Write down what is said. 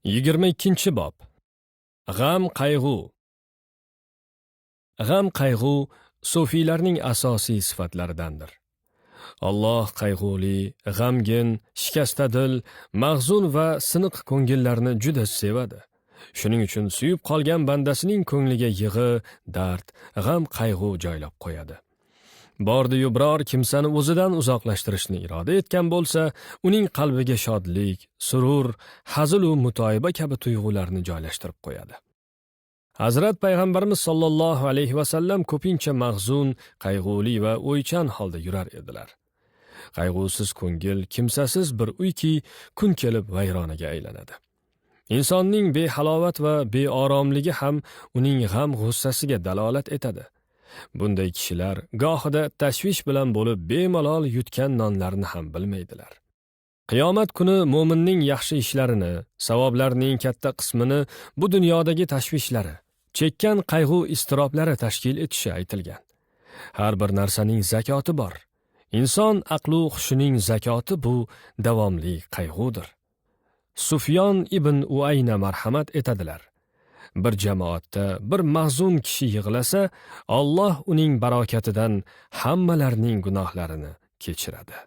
22-bob. G'am qayg'u. G'am qayg'u sufiylarning asosiy sifatlaridandir. Alloh qayg'uli, g'amgin, shikastadil, mahzun va siniq ko'ngillarni juda sevadi. Shuning uchun suyib qolgan bandasining ko'ngliga yig'i, dard, g'am qayg'u joylab qo'yadi. Bordi-yu biror kimsani o'zidan uzoqlashtirishni iroda etgan bo'lsa, uning qalbiga shodlik, surur, hazil u mutoyiba kabi tuyg'ularni joylashtirib qo'yadi. Hazrat payg'ambarimiz sollallohu alayhi vasallam ko'pincha mahzun, qayg'uli va o'ychan holda yurar edilar. Qayg'usiz ko'ngil kimsasiz bir uyki kun kelib vayronaga aylanadi. Insonning behalovat va beoromligi ham uning g'am-g'ussasiga dalolat etadi. Bunday kishilar gohida tashvish bilan bo'lib bemalol yutgan nonlarini ham bilmaydilar. Qiyomat kuni mo'minning yaxshi ishlarini, savoblarining katta qismini bu dunyodagi tashvishlari, chekkan qayg'u iztiroblari tashkil etishi aytilgan. Har bir narsaning zakoti bor. Inson aqlu hushining zakoti bu davomli qayg'udir. Sufyon ibn Uayna marhamat etadilar. Bir jamoatda bir mahzun kishi yig'lasa, Alloh uning barokatidan hammalarining gunohlarini kechiradi.